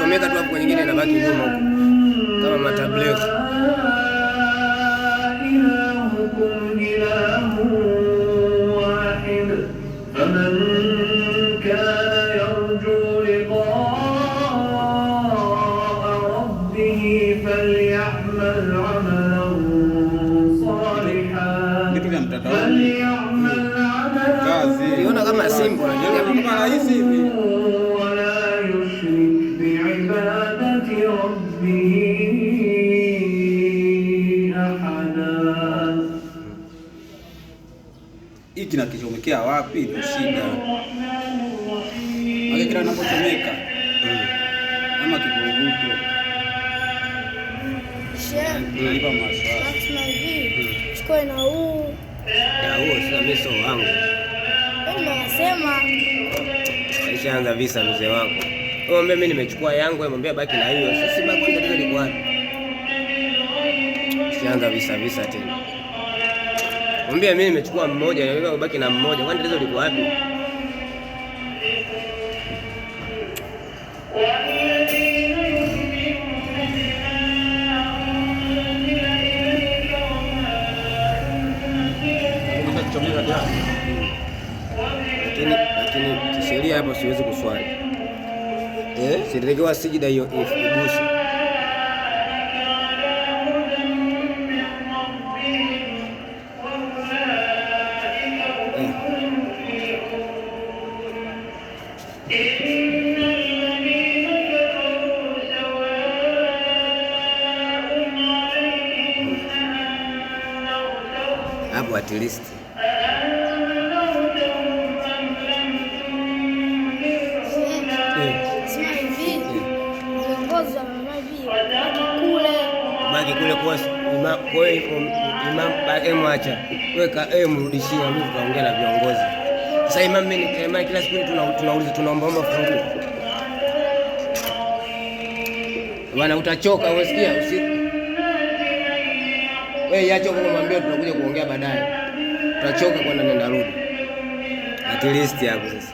Inachomeka tu hapo, nyingine inabaki nyuma huko kama matablet. إلهكم إله واحد فمن كان يرجو لقاء ربه فليعمل عملا صالحا Vitu vya mtandaoni. فليعمل عملا Kazi. Uliona kama simple, lakini Kama rahisi hivi. ولا يشرك بعبادة ربه أحدا. Hiki nakichomekea wapi ndio shida. Maana kila anapochomeka ama kiburuguto inanipa wasiwasi. Nasema hivi, chukue na huu. Ya huo sasa mimi sio wangu. Yaani nasema Alishaanza visa mzee wako. Wewe mwambie mimi nimechukua yangu, wewe mwambie baki na hiyo. Sasa baki, tatizo liko wapi? Ishaanza visa visa tena. Mwambie mimi nimechukua mmoja, na wewe ubaki na mmoja. Kwani tatizo liko wapi? والذين يؤمنون بما أنزل إليك وما أنزل Umeshakichomeka tayari. Lakini kisheria hapo siwezi kuswali. Eh? Sitakiwa sijida hiyo if iguse. أولئك على هدى من ربهم وأولئك هم المفلحون. إن الذين كفروا سواء عليهم أأنذرتهم Hapo at least. أأنذرتهم أم لم تنذرهم لا sema hivi, viongozi wa mama hivi baki kule. Baki kule kwa imam, kwa hiyo imam baki mwacha. Weka mrudishie mimi tutaongea na viongozi. Sasa imam, mimi ni kila siku tunauliza, tunaomba omba funguo. Bwana utachoka umesikia? Usi wewe iache huko, mwambie tunakuja kuongea baadaye. Tutachoka kwenda nenda rudi. At least hapo sasa.